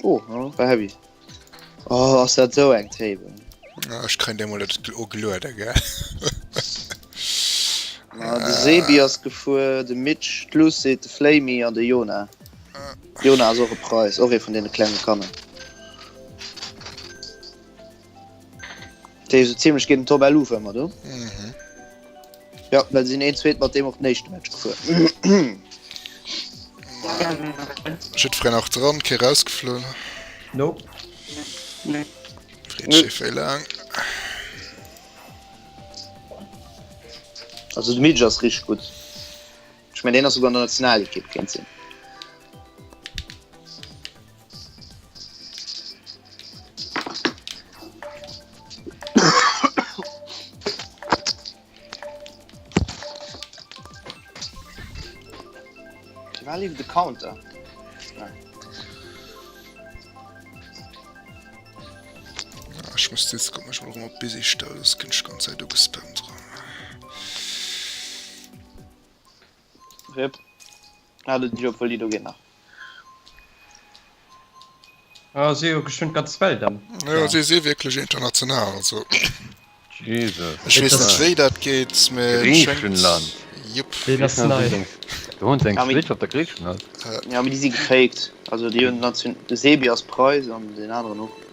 Oh, war heavy. Oh, ass dat sou eng Table. Ja, ech kréien déi mol net ugeluede, gell? Ma de Sebi ass gefuer, de Mitch, d'Lucid, de Flamey an de Jona. Jona ass och e Preis, och ee vun deene klenge Kanner. Déi esou zimmlech géint den Tom Alou ëmmer do. Mhm. Ja, well sinn een zweet mat deem och den éischte Match gefuer. Jiddwereen nach dran, kee rausgeflunn. Nope. Nee. Freet Chef wéi laang. Also de Midge ass richteg gutt. Ech mengen deen ass souguer an der Nationalekipp kéint sinn. War lief de Counter? Ech muss Discord mech mol erëm op busy stellen, soss ginn ech ganz Zäit ugespammt erëm. Rip. Ah, de Job Volido geet nach. Ah, si hu geschwënn d'ganz Welt am. Jo, si si wierklech international, also. Jesus. Ech weess net wéi dat geet, mee et schéngt. Griichenland. Jupp. Deen ass nei. Do hunn se eng Ja, mee- Switch op der Griichenland. Ja, mee déi si gefaked. Also déi hunn Nation, de Sebi ass Preis an deen aneren och.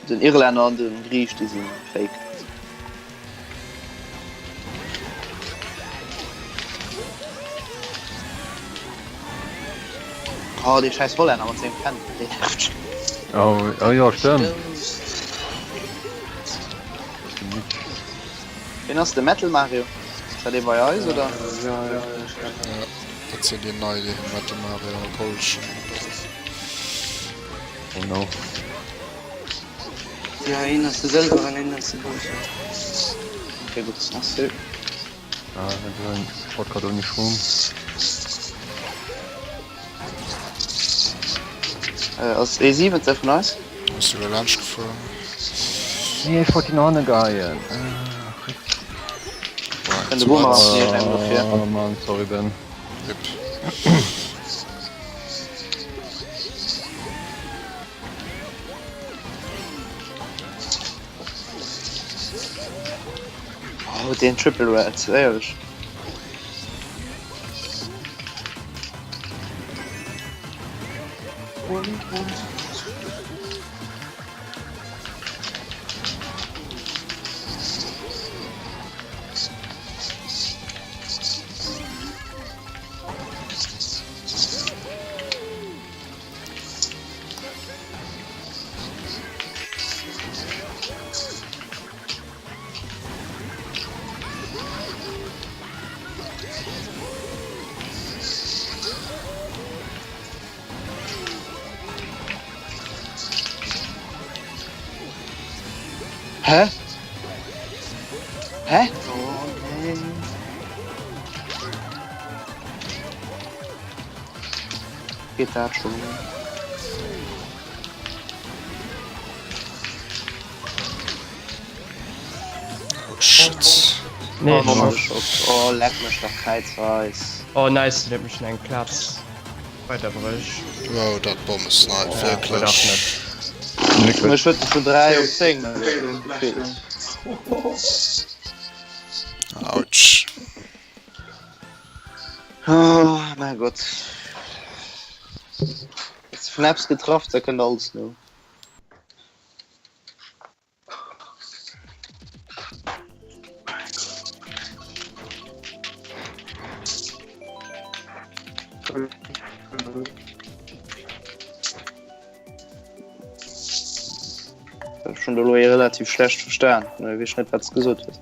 Den Irlänner an den Griich, déi si fake. Oh, dee schäiss Hollänner mat sengem Fendt, deen nervt schon. Oh, oh jo, stëmmt. Ween ass de Metal Mario? Ass dat ee bei eis oder? Ja, dat sinn déi nei, déi Metal Mario a Polschen. Oh no. Ja, een ass de Sëlwer an een ass de Goldene. Okay, gutt, merci. Ah, dat ass en Shortcut ouni Schroom. Äh, ass ee 17 vun eis? Ass du elo laanscht gefuer? Nee, ech wollt déi no hanne geheien. Ah, rick. Kënnt de Boomer ass nee, eng dofir. Oh Mann, sorry Ben. Yep. Oh, den Triple Red, éierlech. Hä? Hä? Oh, nee. Geet dat schon? Oh shit. Nee, oh, nochmal schon. geschockt. Oh, leck mech dach kräizweis. Oh nice, den huet mech eng Plaz weiderbruecht. Wow, dat Bommesnipe, Ja, wierklech. oder och net. Mech huet en vun 3 op 10 gefillt. Autsch. Oh mein Gott. Jetzt vun eppes getraff, da kënnt alles no. Ech hunn elo relativ schlecht verstan, weess net wat s gesot hues.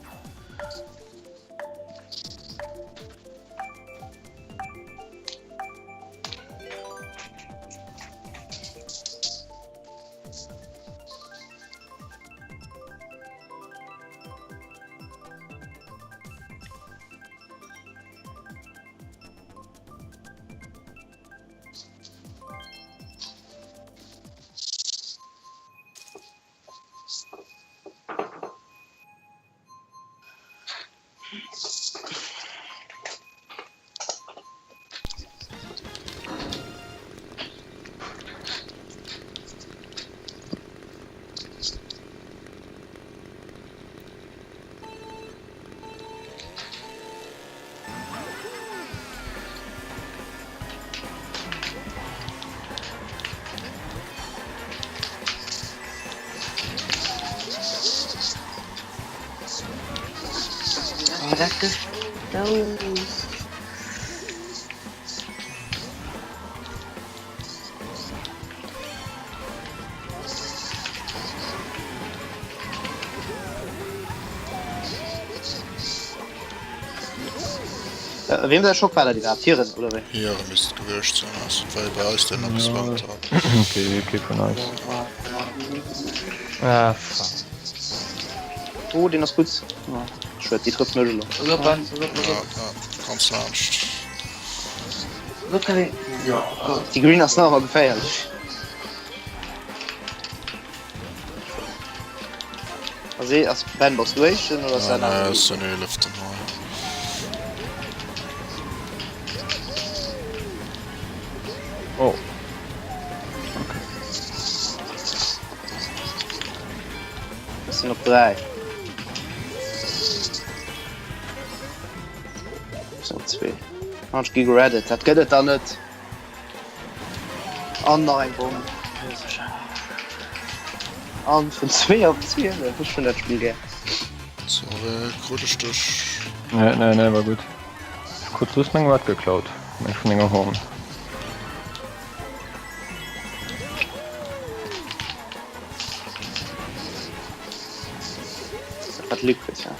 Awer dat Gestouss. Wem säi Schock war dat iwwerhaapt? Hiren oder wéi? Hiere misst et gewiescht sinn, also et war ee bei eis deen nach gespammt hat. Kee, kee vun eis. Ah fuck. Oh deen ass gutt. Oh, schued, déi trëfft mech elo. Pass op Ben, pass op, pass Ja, op. ja, ganz laanscht. Pass op Karim. Déi Green ass nach ëmmer geféierlech. Ass ee, ass Ben, bass du éischten oder ass Ja, dat nee, aner? ech sinn eeleften hei. Oh. Ech sinn op 3. Ech sinn op 2. Ah, ech gi gereddet. Dat gëtt et dann net. An nach eng Bomm. An vun 2 op 12. Ech hunn dat Spill gär. Sorry, krut ech dech? Nee, nee, nee, war gutt. Ech krut just meng Red geklaut. Meng vun enger Horn. Dat war d'Liquid, ja.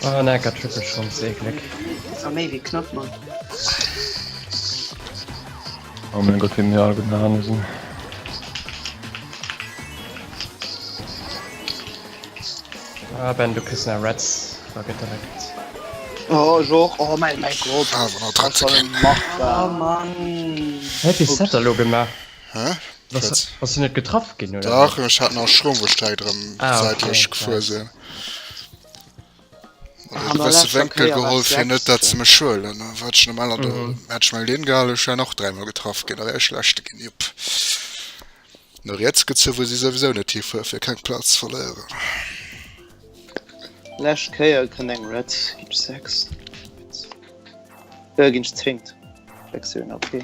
Ah, necker Triple Chance, ee Gléck. Dat war méi wéi knapp, Mann. Oh mein Gott, wéi mir all genaane sinn. Ah Ben, du kriss nach Reds ragedreckt. Oh, ech och. Oh mein, mein Gott. Awer nach Dat drëtte war ginn. machbar. Oh Mann. Hä, wéi hues dat elo gemaach? Hä? Bass, Wat? bass du net getraff ginn, oder Dach, wéi? ech hat nach Schromm, wou ech direkt erëm Ah, okay, säitlech gefuer nice. sinn. Oder An e der gewësse leschter Wénkel Kéier war geholl, et fir net, dat se sechste. mech huelen. Wat ech normal an der Mhm. hätt ech meng Linn gehalen, ech wär och dräimol getraff ginn, da wär ech leschte ginn, jupp. No riets gezu wou si souwisou net hifuer fir keng Plaz ze verléieren. Lescht Kéier kënnt eng Red, ginn ech 6. Äh, ginn ech 10. 6 sinn okay.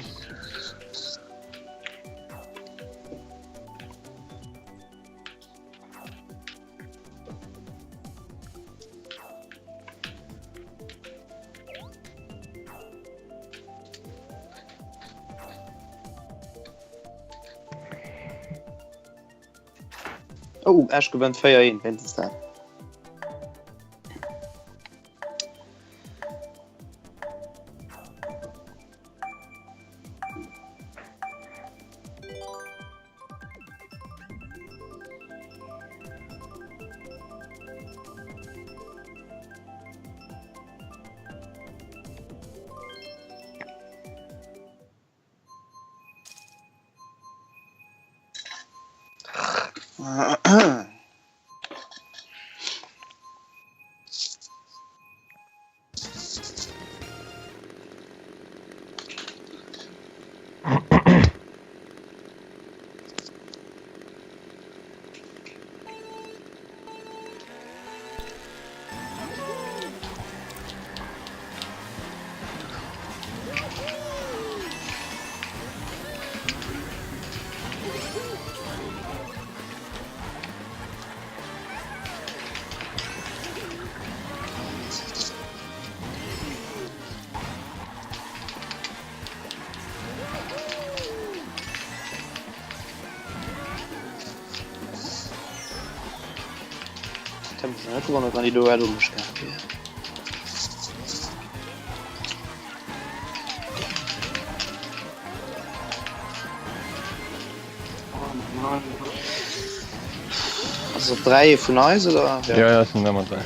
Oh, Esch gewënnt 4-1, wéinstens dat. Dat huet mech net gewonnert, wann déi do Red um mech gehat wier. Oh Mann. Ass op 3 vun eis oder? Ja, ja, es sind ëmmer 3.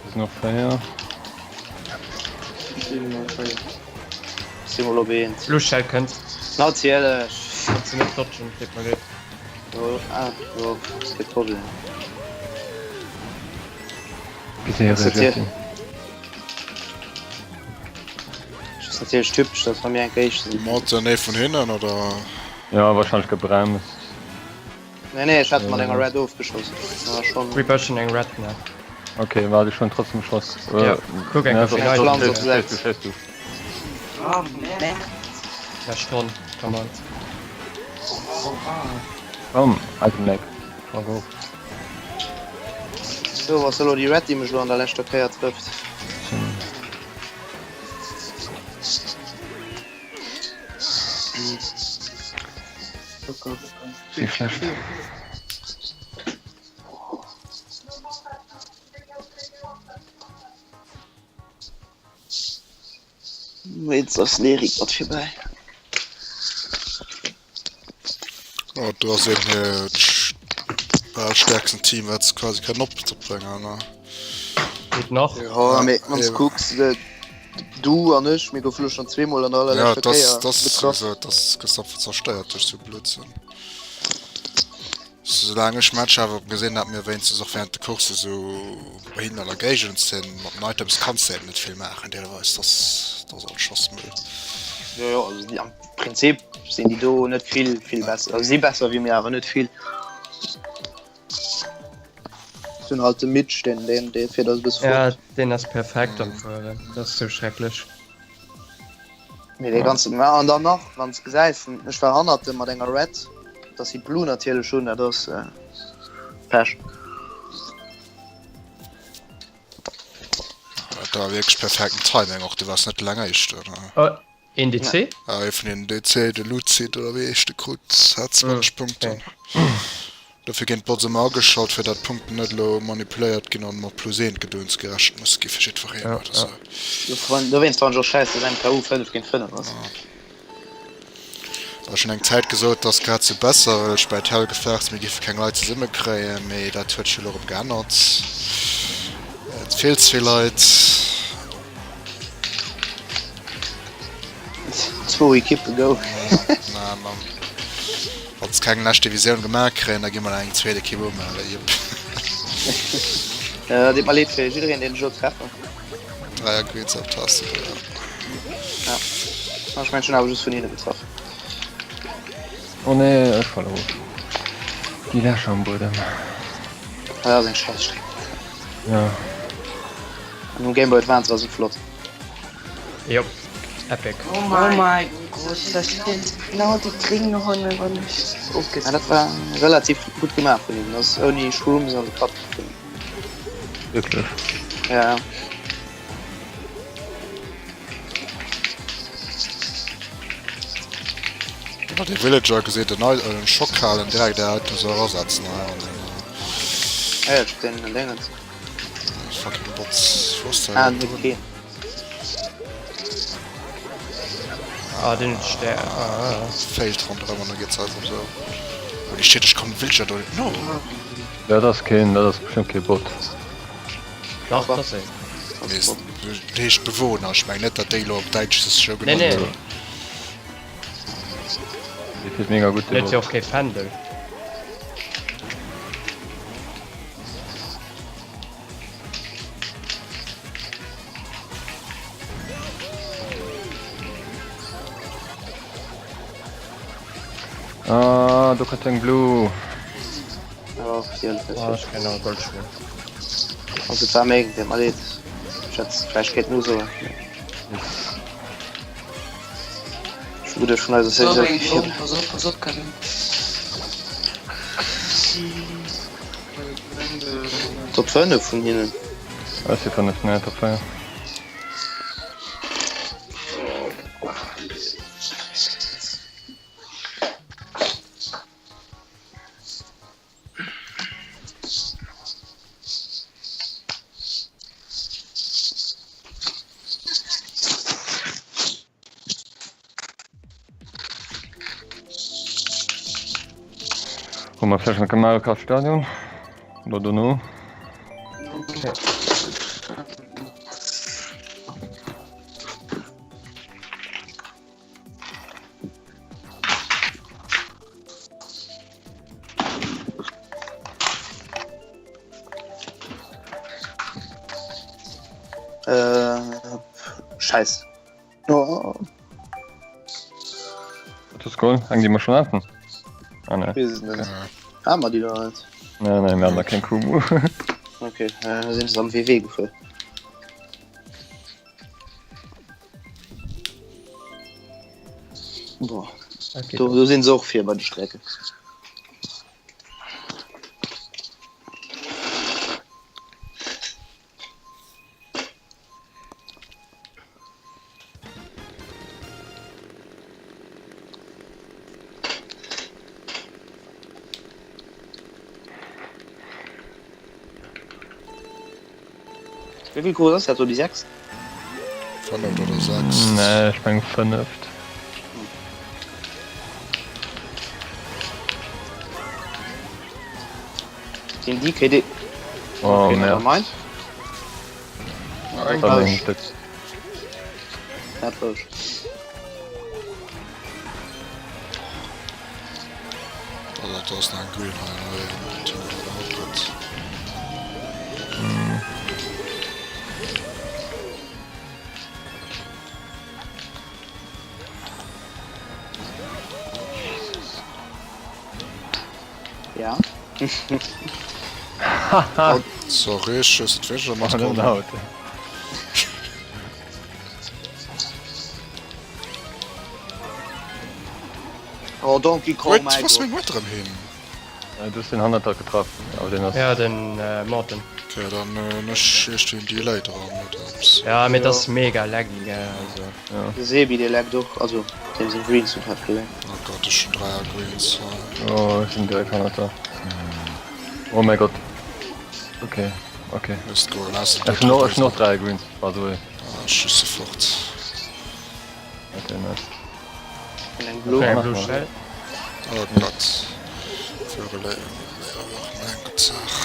Es sind noch 4. Si mol op eent. Luschel kënnt. Natierlech. Kanns du net dodgen, deet mer leed. Jo, ah, jo, ass kee Problem. Bis Ass natierlech. Ass natierlech typesch, dass wa mir eng Kéier éischt sinn. Mat nee vun hinnen oder? Ja, wahrscheinlech gebremst. Nee, nee, ech hat mat enger Red ofgeschoss. War schon. Reaper, ech hunn eng Red, ne? Okay, warte schon trotzdem Schoss. Ja, guck eng Kéier op déi Oh, merde. Lescht Ronn, come on. Komm, Item Lag. Fuck off. Sou, ass elo déi Red, déi mech elo an der leschter Kéier trëfft. Si schlecht. Wéinst ass Lerik mat virbäi. Oh, do ass een hier bal stärksten Team, wat se quasi kann opbréngen, ne? Geet nach. Jo, mee wann s kucks, du an ech, mir goufe lo schonn zweemol an der Ja, allerleschter das, Kéier das, betraff. also, das gëss einfach zerstéiert duerch sou Blödsinn. Soulaang ech Matcher awer gesinn hat mir wéinstens och während de Course sou bei hinnen an der Géigend sinn. Mat den Items kanns de eben net vill maachen deelweis, dass dass alt Schossmüll. Jo jo, also déi am Prinzip sinn déi do net vill vill besser, also si besser wéi mir awer net vill. Si hunn halt de Mitch, deen deen dee fiert eis e bësse Ja, fort. deen ass perfekt am Fueren, dat ass sou schrecklech. Mee dee ganzen, ma an dann nach, wann s gesäis, ech war hannert em mat enger Red, dass si d'Blue natierlech hunn, dat ass Pech. Dat war wierklech perfekten Timing och, du waars net eleng Éischten. Oh, een DC? Ja, ee vun den DC, de Lucid oder wéi heescht de krut hat 20 Punkten. Dofir ginn d'Bots ëmmer ageschalt, fir dat d'Punkten net elo manipuléiert ginn an mat plus eent Gedöns gerechent musse gi fir jiddwereen Ja, oder sou. Dowéinst fannen ech och schäiss, dass MKU 5 géint 5 ass. Ech hunn eng Zäit gesot, dass grad sou besser, well ech bei Tel gefaart mir géife keng Leit zesumme kréien, mee dat huet sech elo erëm geännert. Et feelt ze vill Leit. Zwou Ekippe go. Na, Mann. Wann se keng lescht Divisioun gemaach kréien, da gi mer eng zweet Ekipp umellen, jipp. Äh, deet mer leed fir jiddereen, deen ech elo treffen. Dräier Greens op Taste, ja. Ja. Ech mengen, ech hunn awer just vun hinne betraff. Oh nee, ech falle of. Déi Lächer am Buedem. Dat ass eng Schäisstreck. Ja. An um Game Boy Advance war se flott. Jop, epic. Oh mein Gott, das sind genau die gringen Hunde, wann ich Ja, dat war relativ gutt gemaach vun hinnen, ass ouni Shrooms an de Kapp. Wierklech? Ja. Wat de Villager geseet den en Schock halen direkt der Auto se erasetzen hei an den Ja, den Dingens. Fucking Bots. Wo ass Ah, der net drin? keen. Ah, den huet Stär. Ah. Failed ronderëm an da geet se eis op sou. Holy shit, ech kommen Villager do net no. Dat ass keen, dat ass bestëmmt kee Bot. Dach, dat ass een. Mee es heescht Bewohner, ech mengen net dat déi elo op Däitsch sech sou Nee, genannt nee. hunn. Dee fiert mega gutt, dee Den huet jo Bot. och kee Fändel. Ah, do kënnt eng Blue. Oh, déi huet Ah, ech kréien nach e Goldschwéng. Also et war meng, deet mer leed. Ech hätt vläicht kéinten usoen. Ech hu dech vun eiser So, Saison eng Blue, pass op, pass op, Kevin. Top 5 vun hinnen. Ech si 5, ne, Top 4. Hu mer vläicht nach e Mario Kart Stadion? Oder dono? Okay. Äh, Scheiß. Oh. Dat ass cool. Eng, déi mer schon haten? Ah, nee. Wees et net. Haben wir die da net? Nee, nee, mir haten da keng Kumu. Ok, da sinn se am WW gefuer. Boah. Okay. Do, do sinn se och vir bei de Strecken. Wéi vill Course ass dat do, déi sechst? Fënneft oder sechst? Nee, ech meng fënneft. Den DK, dee. Oh, Okay, merde. nevermind. Dat war eng Stéck. Dat war ech. Also dat ass nach eng Green hei ënnerwee, dat hunn ech awer matkritt. Ja. Sorry, ech hues et wierklech Oh, matkomm. den Auto. Oh, Donkey Kong, Wait, mäi wou ass Gott. meng Wett erëm hin? Äh, Du hues den hannert der getraff, awer den ass. Ja, den äh, Morten. Okay, dann hunn ech iergendwéi en Delay dran oder eppes. Ja, mee Ja. et ass mega laggy, gell, also. Ja. De Sebi, dee laggt och, also deem seng Greens hunn hat gelaggt. Oh Gott, ech hunn 3 Greens hei. Oh, ech sinn direkt hannert der. Oh mäi Gott. Okay, okay. Let's go, lass Ech hunn och, ech hunn och 3 Greens, by the way. Ah, ech si fort. Okay, nice. Hun eng blo. Eng blo Shell. Oh Gott. Vögel eng gutt Saach.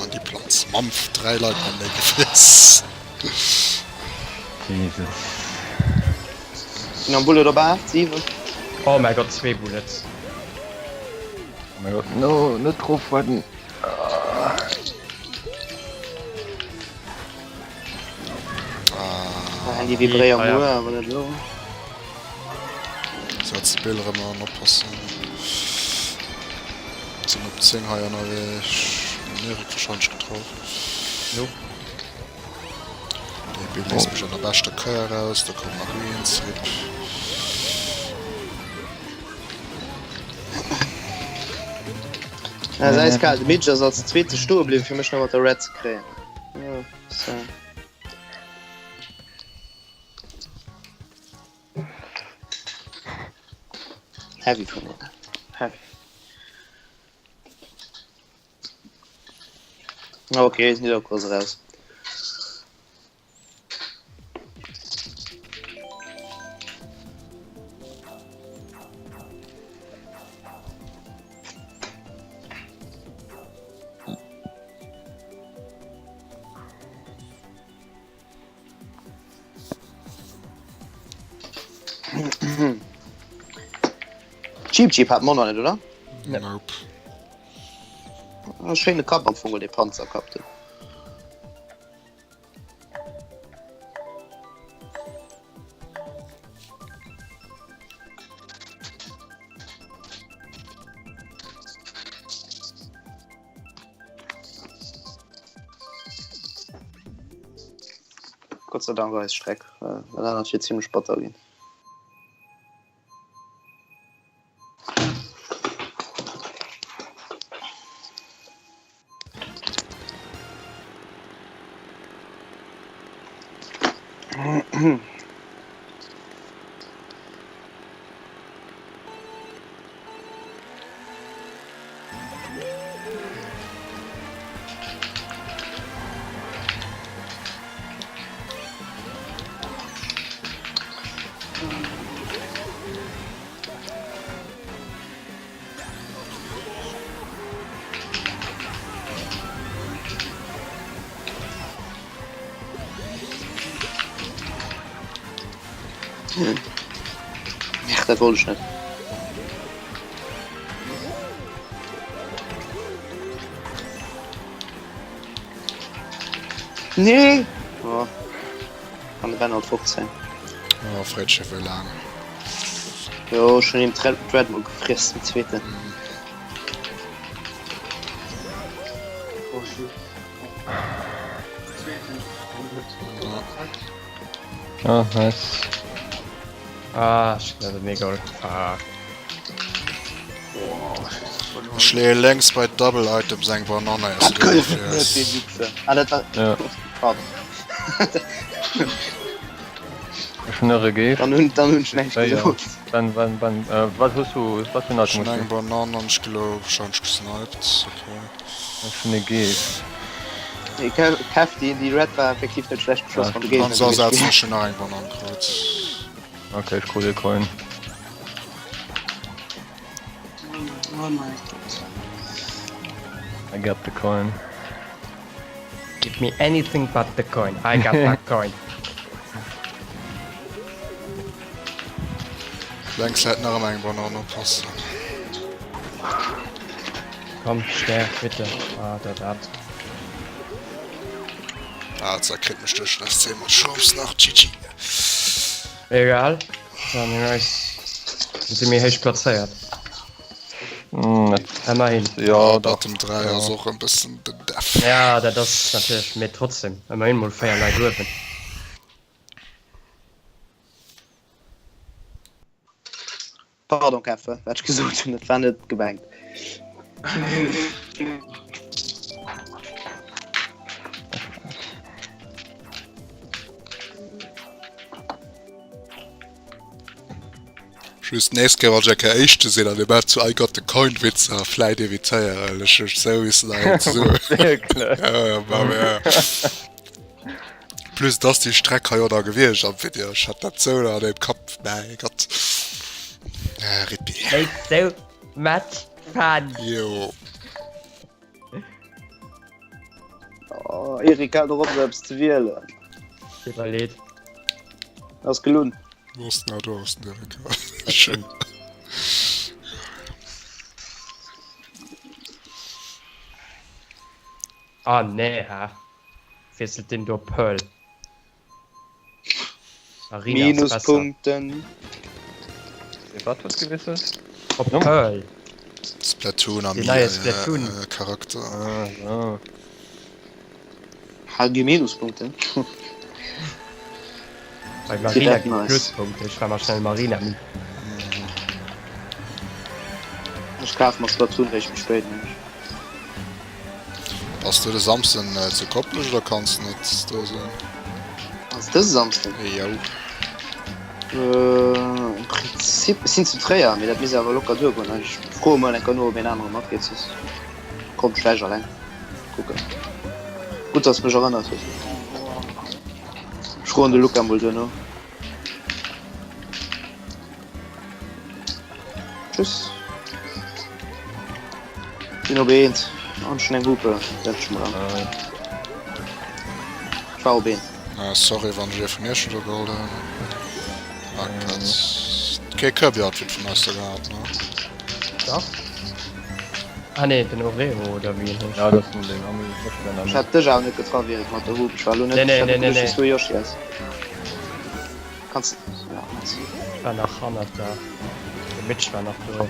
An déi Platz. Mampf, 3 Leit matenee gefriess. Jesus. Sinn am Bullet op 8, 7. Oh mäi Gott, zwee Bullets. Oh mein Gott, no, net drauf warten. Ah, Handy vibréiert Ah, ja. muer, awer net elo. Setz de Bill erëm an, oppassen. Sinn op 10 hei ënnerwee. Den Erik wahrscheinlech getraff. Nope. Dee Bill léisst mech an der beschter Kéier raus. Da kommen nach Greens. Rip. Dat ass eiskal. De Midge ass als zweete stoe bliwwen, fir mech nach mat der Red ze kréien. Ja, so. Heavy vun denen. Heavy. Okay, ist nicht groß raus. Cheap Jeep hat mer nach net, oder? Nope. Ah, schéine Kapp am Fong, dee Panzerkapp do. Gott sei Dank eis Streck, well dat anert wier zimmlech batter ginn. Merde, dat wollt ech net. Nee! Oh. An de Ben hat 15. Oh, Frédchen, wéi laang? Jo, ech hunn him d'Dreadmore gefriess, den zweeten. Ah, nice. Ah, ech hunn net méi geholl. Fuck. Ech leeë lénks bei Double Items eng Banann Dat gouf et net, dee Wichser. Ah, dat war. Ja. Pardon. Ech hunn e Geef. Dann hunn, dann hunn ech näischt gesot. Ben, ben, ben, äh, wat hues du, wat fir en Ech Item hunn hues eng du? Banann an ech glou wahrscheinlech gesniped. Okay. Ech hunn e Geef. Nee, Kev, déi, déi Red war effektiv net schlecht geschoss, wann de Géigner An se gewiescht ersetzen, wier. ech hunn nach eng Banann krut. Okay, ech krut e Coin. I got the coin. Give me anything but the coin. I got that coin. Lenks läit nach ëmmer eng Banann, oppassen. Komm, sterf bitte. Ah, da dat. Ah, da kritt mech duerch den SC mat Schroms nach. GG. Egal. Dann hunn eis si méi héich plazéiert. Net. Ëmmerhin. Jo, dach. Bottom 3 ass och en bëssen den Death. Ja, dat ass natierlech, mee trotzdem, ëmmerhin mol 4 Leit uewen. Pardon Keffe, wat ech gesot hunn, dat war net gemengt. Just nächst Kéier wann ech eng Kéier Éischte sinn an dir maacht sou I got the coin Witzer vläit evitéieren ech ech sou missen hei ze Wierklech? Ja, ma ja. Plus et ass déi Streck hei och nach gewiescht am Video. Ech hat dat sou an dem Kapp, mäi Gott. Äh, Rippi. Make so much fun. Jo. Oh, Erik, hal doch op, esou eppes ze wielen. Deet mer leed. Ass gelunn. Wo ass den? Ah, do ass den Erik. Schön. Ah nee, hä? Wiesselt den do Pearl? Marina ass besser. Minuspunkten. Wat hues gewisselt? Op Pearl. Splatoon am Den neie Splatoon. Charakter. Ah, so. Ha gi Minuspunkten. Bei Marina dat ginn nice. Pluspunkte. Ech war mal schnell Marina. Ech kaf mer Splatoon réischt méi spéit nämlech. Bass du de Samsden zu Koplescht oder kanns net do sinn? Ass dëse Samsden? Jou. Am Prinzip, ech sinn zu Tréier, mee dat misst awer locker duergoen. Ech froe mol enker no, ob een anere matgeet, soss komm ech vläicht alleng kucken. Gutt, dass de mech erënnert hues. Ech froen de Luca mol duerno. Tschüss. Sinn op eent. An schon eng Hupe. Setz ech mol an. Ech war op eent. Ah, sorry, wann ech ee vun iech do geholl hunn. Ah, Katz. Kee Kirby-Outfit vun eis do gehat, ne? Dach. Ah nee, den Oreo oder wéi en heescht. Ja, dat ass den Ami. Ech hat dech awer net getraff, Erik, mat der Hupe. Ech war elo net. Nee, nee, Ech hat nee, net nee, geduecht, nee. dass du Yoshi ass. Kanns ja, merci. Ech war nach hannert der. De Mitch war nach do.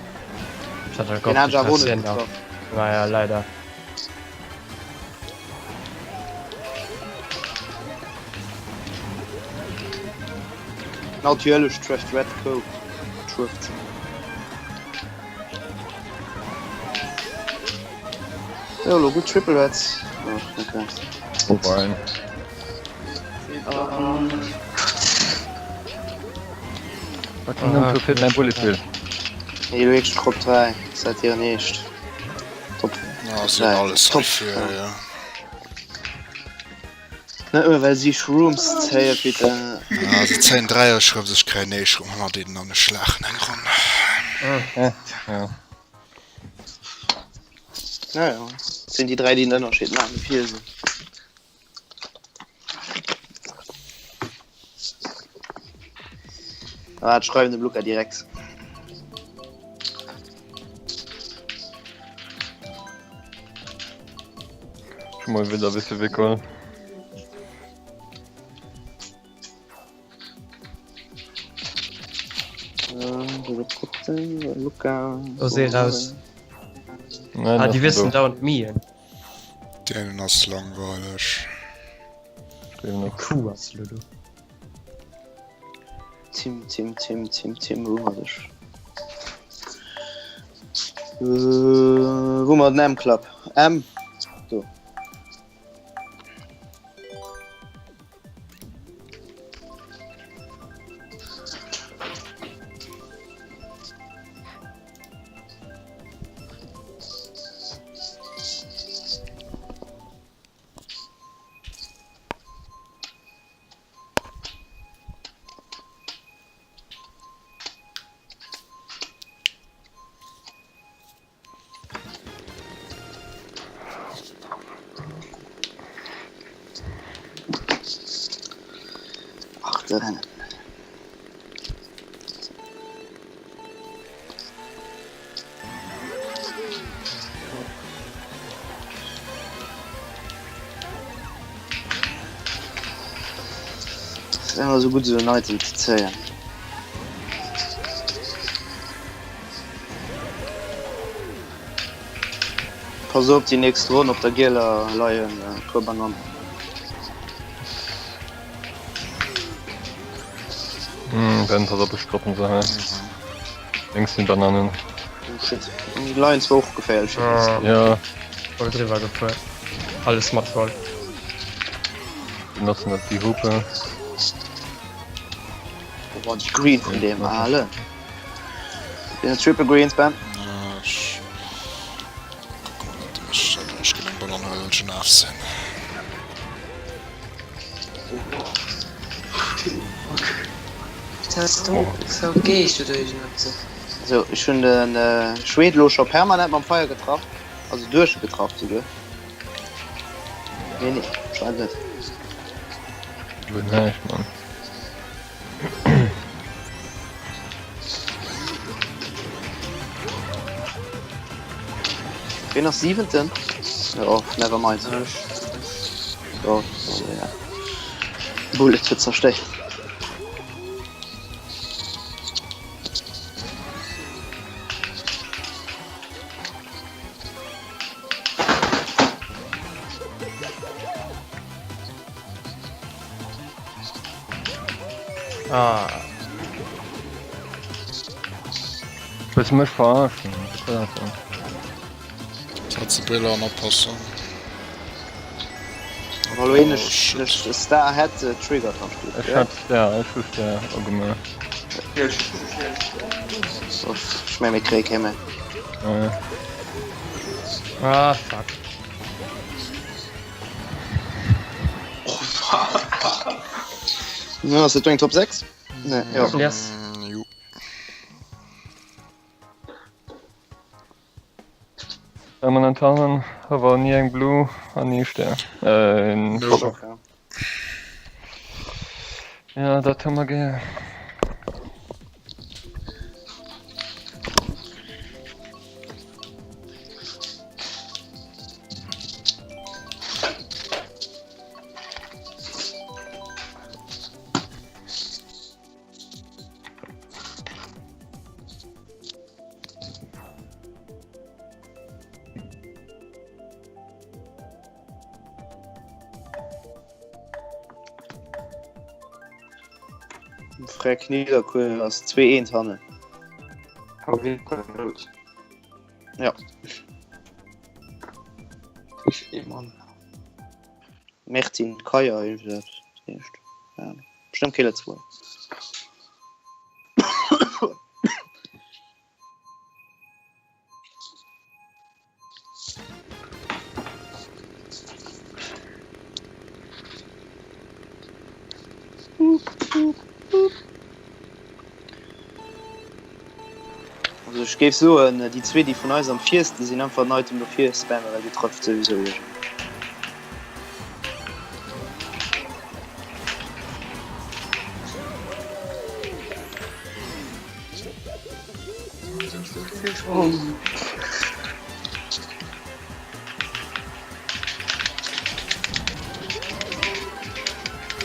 Ech hat Den gehofft, hat du ech awer och treffs net hien nach. getraff. Naja, leider. Natierlech trefft Red Coat. Trëfft. Jo, lo gutt Triple Reds. Oh, okay. Wobei. Wat ah, du fehlt mein Bullet Bill. Nee, du wierklech Top 3, seit hiren Eescht. Top. Ja, sind alles Top. Für, ja. Net nëmme well si Shrooms zéie, bitte. Ja, se zéien Dräier Shrooms, ech kréien ee Shroom hannert deenen an ech laachen eng Ronn. Ja. Ja, ja. Sinn déi 3 déi den Ënnerscheed maachen, déi vir sinn. Ah, schreiwen dem Luca direkt. Schon mal wieder bisschen wickeln. Luca. Do si raus. Nein, Ah, déi wissen dauernd Mien. Deen ass langweileg. Kuh ass Lulu. Tim, Tim, Tim, Tim, Tim, wou mat ech? Wou mer den M-Club? M? Do. Ach, de Rennen. Ass ëmmer sou gutt esou en Item ze zéien. Pass op, déi nächst Ronn op der gieler leien e puer Banannen. Ben, pass op, ech droppen se hei. Lénks sinn Banannen. Oh shit, déi leien zwar och geféierlech. Ja. Voll driwwer gefuer. Alles mat voll. Benotzen dat déi Hupe. Oh, déi Green vun deem ale. Den Triple Greens, Ben. Ja, ech kucke mol net. Ech ech ginn eng Banann huelen, ech hun Af sinn. Sou, ech hunn de Schwed elo scho permanent mam Feier getraff, also duerchgetraff souguer. Nee, nee, scheint net. Guer näischt, Mann. Wien ass siwenten? Oh, never mind. Oh, ja. Bullet huet zerstéiert. Ah. Wëlls du mech verarschen? Tatze Brille an oppassen. Hallo een ech ech Star hat äh, Trigger am Spiel. Ech hat Star, ech hu Star ugemaach. So, ech meng mir kréie kee méi. Äh. Ah fuck. Ja, ass dat eng Top 6? Nee, ja. Yes. Mm, jo. Permanent hannen, awer ni eng Blue an ni Stär. Äh, Nope. Ja, dat hu mer gär. Freck Nidderkuer ass 2-1 hannen. Ja. Mertin Kaya irgendwie dat heescht. Ja. Bestimmt kee Lëtzebuerger. Also ech géif soen, déi zwee déi vun eis am vierste sinn, einfach en Item no vir spammen, well déi trëfft souwisou iergendwéi.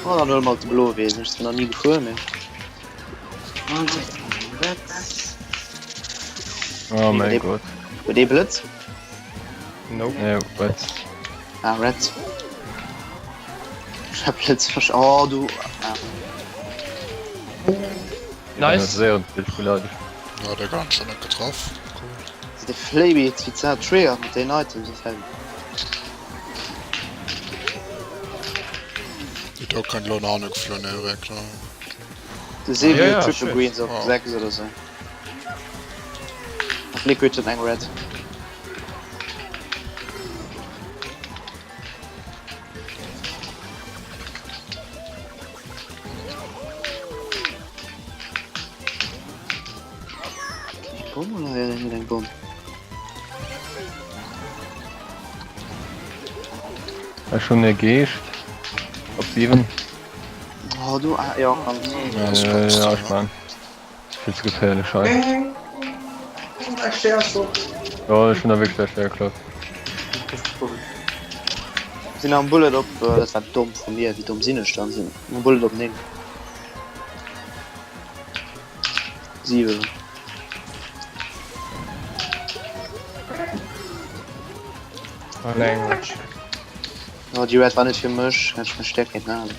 Oh, dann huele mer de bloe Wee, sinn ech zwar nach ni gefuer, mee. Oh mäi Gott. Huet ee Blëtz? Nope. Nee, wat? Ah, Red. Ich hab jetzt versch... Oh, du... Ah. Nice. Ja, der ganz schon net getroffen. Cool. De Flaby jetzt wie zart Trigger mit den Items ist heavy. Die do kënnt lo nach geflunn, ne, klar. De Sebi Ja, ja, Triple schön. Greens op Oh. 6 oder so. Liquid huet eng Red. Eng Bomm oder ja, net eng Bomm? Ech hunn e Geescht op 7. Oh, du, ah, ja, kann. Ja, das Äh, kannst ja, du, ich ja. mein. Vill ze geféierlech hei. Ech Ja, ech hunn da wierklech schwéier geklappt. Sinn am Bullet op, äh, dat war domm vu mir, wéi domm sinn ech dann? Sinn am Bullet op 9. 7. An eng. Oh, déi Red war net fir mech, hätt ech mech stäerk kéinten halen.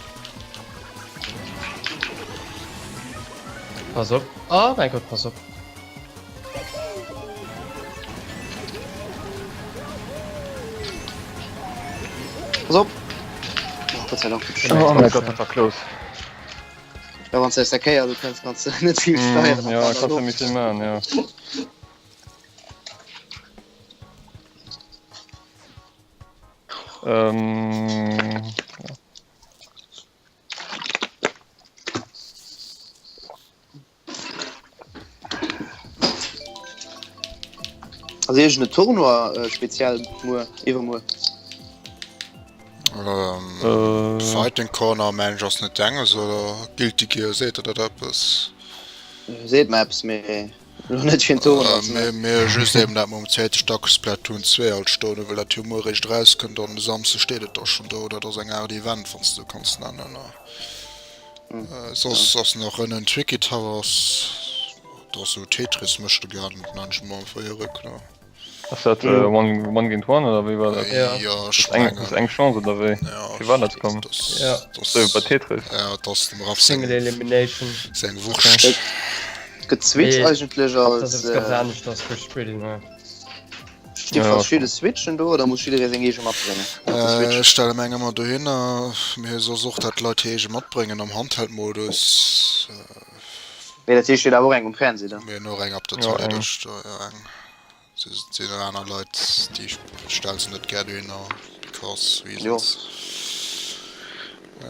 Pass op. Oh mein Gott, pass op. Pass op! Oh, Gott sei Dank. Oh mein Gott, dat war close. Ja, wann du aus der Kéier du kënns, kanns du net vill steieren. Mm, ja, kannst du nicht viel machen, ja. Ähm, Also iergend e Tournoi äh, speziell muer, iwwermuer. Ähm, äh, Fighting Corner mengen ech ass net denges oder Guilty Gear seet der dat eppes? Seet mer eppes, mee elo net fir en Tournoi ze Mee maachen. mee just eben dat mer um zweete Stack Splatoon 2 alt stoen hu well dat jo muer eréischt erauskënnt an de Samsde steet et da schonn do. Dat ass eng Aart Event wann s de kanns nennen. Soss ass nach ënnen Tricky Towers, dat ass sou Tetris mécht de gären, nenn ech emol einfach Erik ne. Ass dat one, one géint one oder wéi war dat? Ja. Jo ech Eng, mengen. ass eng Chance oder wéi? Ja, Fir weider ze kommen? dat Ja. ass, Sou bei Tetris. ja dat ass dem Raph seng, Single Elimination. seng Wurscht. Gëtt Switch Nee, eigentlech Dat als ass eppes ganz äh, aneschters wéi Spillen, ja. sti Ja. verschidde Switchen do oder muss jidderee seng eege matbréngen? Op de Switch? Ech stelle meng ëmmer dohinner, mee soss och dat d'Leit hir eege matbréngen am Handheld-Modus. Mee dat heescht, steet awer och eng um Fernseh dann? Mir hunn och eng op der Ja, Toilette eng. sto, jo eng. Si sinn och aner Leit, déi stelle se net gär dohinner, because Jo. reasons.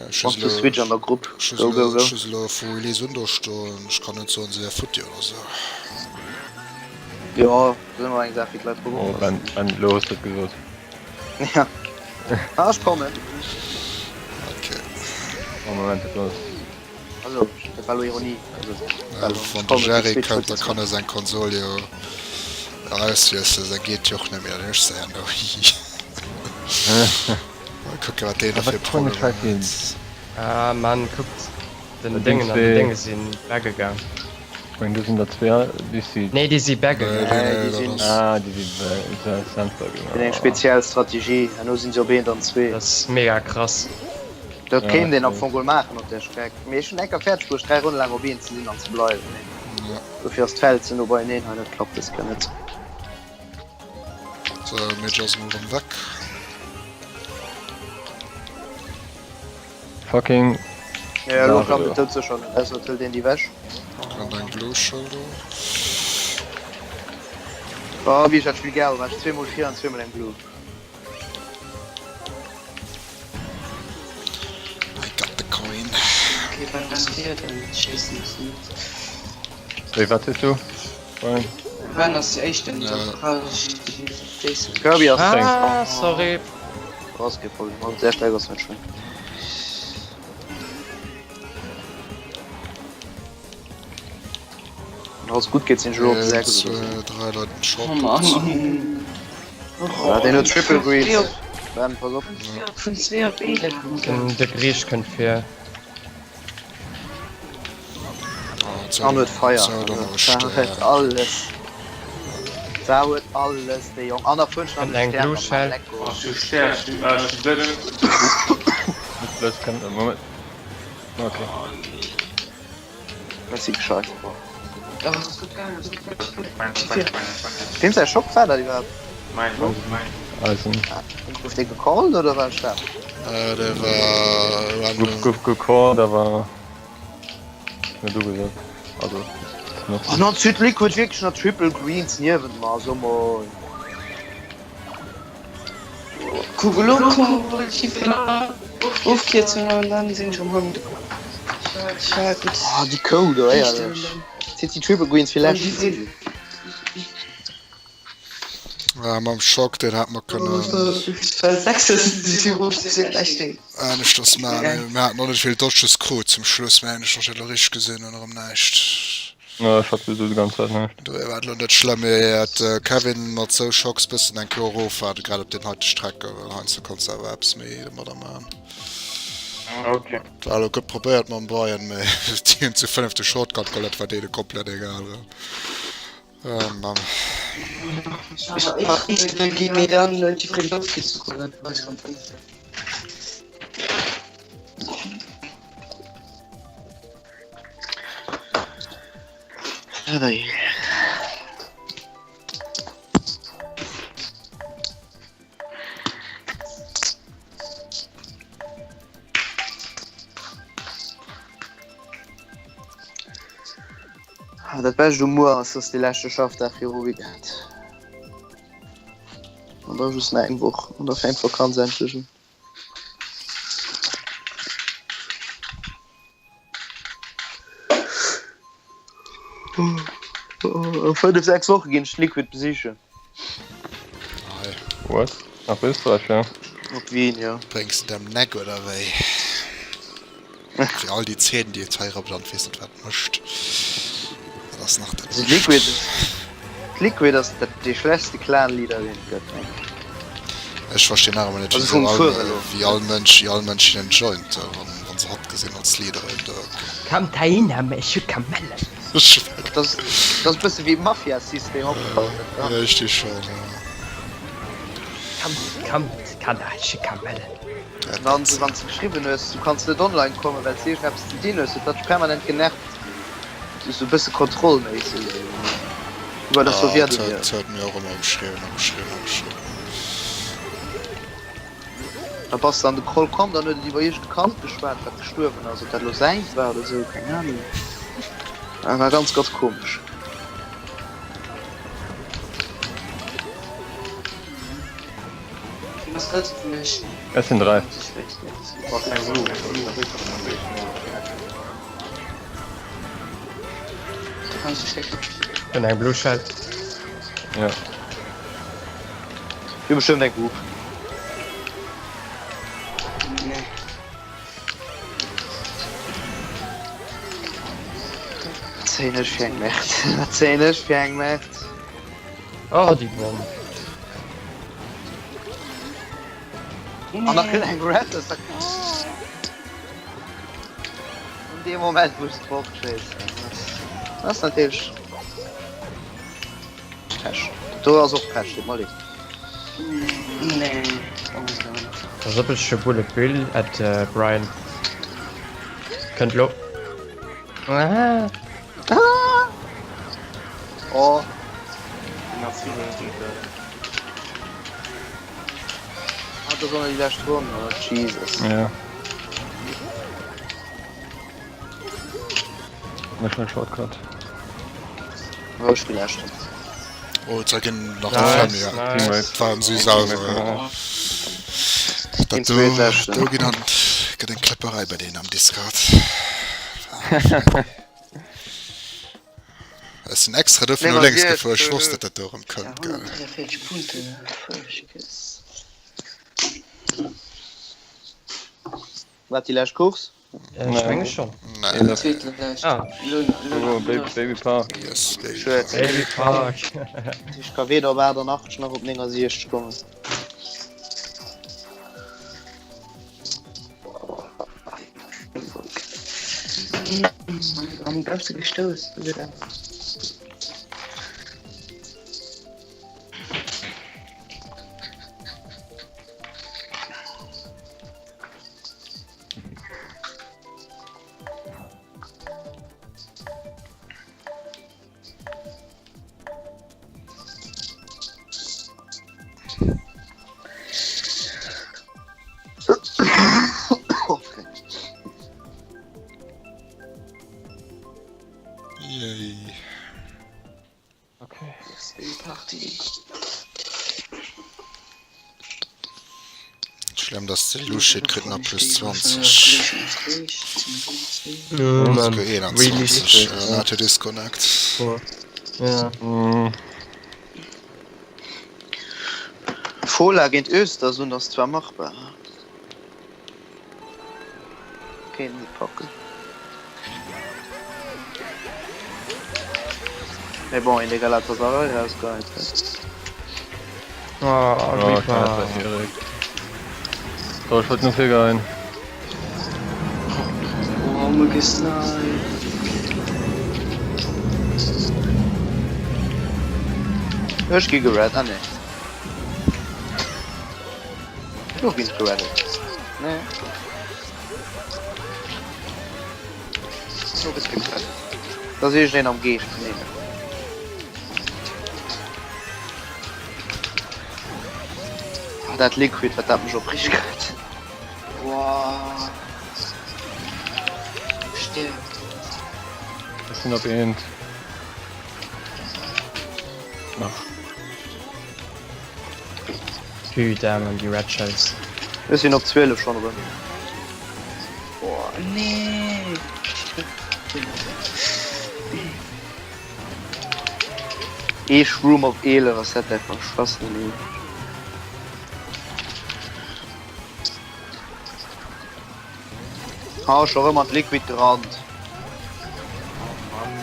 Ech hu Wann se du elo, Switch an der Grupp, ech hu se go go elo, go. ech hu se elo vu Release un do stoen. Ech kann net soen, se wär futti oder sou. Jo, dat ass ëmmer eng Saach, wéi d'Leit drop Oh, oppassen. Ben, Ben, lo hues du et gesot. Ja. Ah, ech kommen. Okay. Oh, Moment, dat ass. Also, dat war lo Ironie. Also, Ja, well ech wann de kommen fir Jerry d'Switch kënnt, futti da ze kann maachen. e seng Konsol jo auswiesselen, da geet jo och net méi, dann ech se herno. Hihi. Mal kucken, wat deen da Ah, fir wat fir eng Problemer Scheiss huet. Ah Mann, kuckt, den Dat sinn Déngen an den zwee. Dénge sinn backgegaang. Ech mengen, do sinn der zwee, déi si. Nee, déi si Nee, backgegaang. nee, Nee, nee, déi dat sinn. ass. Ah, déi si Center Fir eng speziell Strategie. Herno sinn se op eent an zwee. Dat ass mega krass. Dat Ja, kéint een am okay. Fong geholl maachen op där Streck. Mee ech hunn enker fäerdeg bruecht 3 Ronne laang op eent ze sinn an ze bleiwen. Mee Ja. dofir ass d'Feld ze no beieneen hei, dat klappt dës Kéier net. So, Midge ass emol rëm weg. Fucking Jo, elo Sache klappt do. et doudsécher net, ausser et hëlt een déi ewech. An eng Blue Shell do. Oh, wéi ech dat Spill gär hunn, war ech zweemol vir an zweemol eng Blue. I got the coin. Okay, wann ass dir dann schéissen ech net. Wéi, wat sees du, Brian? Wann ass déi éischt dann Ja. brauch ech déi Jason. Kirby ass Ah, sorry. ass kee Problem, also där Streck ass net schlëmm. Wann alles gutt geet sinn ech elo op 1, 6 oder sou. 2, 3 Leit den Shop. Oh Mann. Ah, deen huet Triple Greens. Ben, pass op. Vun 2 op 11 Den de Griich kënnt vir. An huet Feier. Zo, dann Also, da huet alles. Sa huet alles dee Jong an der Fënsch an Eng Blue Shell. Okay. Messi gescheit. Wem säi Schock war dat iwwerhaapt? Eisen. Gouf dee gecallt oder war dat? Äh, der war random. Gouf gecallt, awer net ugesat. Also, net. An dann zitt Liquid wierklech nach Triple Greens niewent mer, so mol. Kuck elo kommen déi vill Ofkierzungen an dann sinn ech am Home. Ich war gutt. Ah, déi Kou do, éierlech. Zitt déi Triple Greens vill läscht. Ah, mam Schock, deen hätt mer kënnen aneschters maachen. Mir haten och net vill Dodges krut zum Schluss, mengen ech, wann ech dat elo richteg gesinn hunn. Erëm näischt. Jo, ech hat souwisou déi ganz Zäit näischt. Dofir war et elo net schlëmm, mee et Kevin mat sou Schocks bëssen eng Kéier erofwaarden, grad op deenen heite Strecke, well heiansdo kanns de awer eppes méi domadder maachen. Okay. Et war elo gutt probéiert mam Brian, mee déi hunn zu 5 de Shortcut geholl, dat war deene komplett egal erëm. Oh Mann. Dat Bescht um Muer ass, dass dee leschte Schaffdag viru Weekend. An da just nach eng Woch an da fänkt d'Vakanz endlech un. A 5, 6 Woche ginn ech d'Liquid besichen. Hei. What? Nach Österreich, ja? Op Wien, jo. Bréngs de dem Neck oder wéi? Fir all déi Zeen déi et hei erëm an weess net wat mécht. Dat ass nach dat Also d'Liquid, d'Liquid ass dat dee schlechtste Clan-Leader deen et gëtt, mengen ech. Ech verstinn nach ëmmer net Also wéisou vum all, Fuere elo. wéi all Mënsch, wéi all Mënsch hinnen joint, wann, wann se hatt gesinn als Leader un der. Kommt heihinner, ech hu Kamellen. Dat ass, dat ass e bësse wéi Mafia-System opgebaut, dat Ganzt. Richtig schon, ja. Kommt, kommt, Kanner, ech hu Kamellen. Wann s de geschriwwen hues, du kanns net online kommen, well s de iergendeppes ze dinn hues, huet dat dech permanent genervt. Esou e bësse kontrollméisseg iwwer der Sowjetunioun. Dat huet mir och ëmmer geschriwwen a geschriwwen a geschriwwen. Da bass de an de Call komm, dann huet et iwwer iergend e Kand geschwat, wat gestuerwen ass. Ob dat elo säins war oder esou, keng Anung. War ganz, ganz komesch. Et sinn 3. Hunn eng Blue Shell. Ja. Hu bestëmmt eng Hoop. Wat zéien ech fir eng Merd? Wat zéien ech fir eng Merd? Oh déi Bomm. An da kënnt eng Red, das da An deem Moment wou ech fortschéissen. Das ass natierlech Pech. Do ass och Pech, tut mer leed. Pass op ech hu Bullet Bill at Brian. Kënnt lo. Ah. Ah! Oh. Ah, das war die letzte Runde, oh, Jesus. Ja. Mach mal Shortcut. Oh, ich bin erst. Oh, da ginn nach Nice, die Flammen, ja. nice. Dat waren si selwer. Dat do, do ginn an gëtt eng Kläpperei bei deenen am Discord. Ech sinn extra dofir no lénks gefuer, ech wosst, datt dat do erëm kënnt, gell. 143 Punkte, War dat déi lescht Course? Ech menge schonn. Nee. Ah. Oh, Baby, Baby Park. Yes, Baby Schued. Park. Baby Park. Ech ka weder op 88 nach op 69 kommen. Am goufs de gestouss oder? Schlemm dass de Luschit kritt nach plus 20. Souguer 21. Ja, hat Disconnect. Ja. Fola géint Östersund ass zwar machbar. Kéinten se packen. Mee bon, een dee Galatasaray rausgeheit huet. Oh, Oh, Reaper. Erik. So, ich wollte nur virgeien. Oh, mir gesniped. Ech gi gered, ah nee. Do ginn ech gereddet. Nee. Do gëss gereddet. Da ass iergendeen am Geescht vun hinnen. Ah, dat Liquid, wat dat mech opreegt huet. Wow. Stirb. Ech sinn op eent. Nach. Putain man, déi Red Shells. Ech sinn op 12 schonn erëm. Boah, nee. Ee Shroom op 11 ass dat einfach Schwachsinn ey. Ha scho rëm an d'Liquid gerannt. Oh Mann.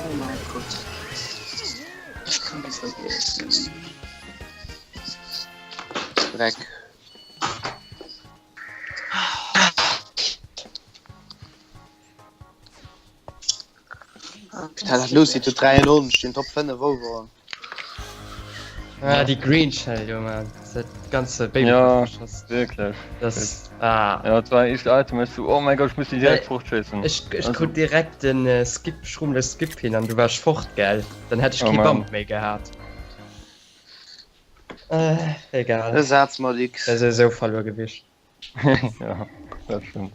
Oh mein Gott. Ich kann das vergessen. Dreck. Putain, dat Lucy zu 93, den Top 5 overall. Ah, déi Green Shell, jo man. Dat ganze Baby Ja. verschoss. Wirklich. Das, ah. Ja, das war echt Item. Ich so, oh mein Gott, ich muss die direkt Äh, fortschießen. Ech, ech Also- krut direkt den äh, Skip, Schrummle Skip hin an du warst fort, gell? Dann hätt ich Oh kee Mann. Bump méi gehat. Äh, egal. E Saz mat X. Dat ass esou verluer gewiescht. ja, das stimmt.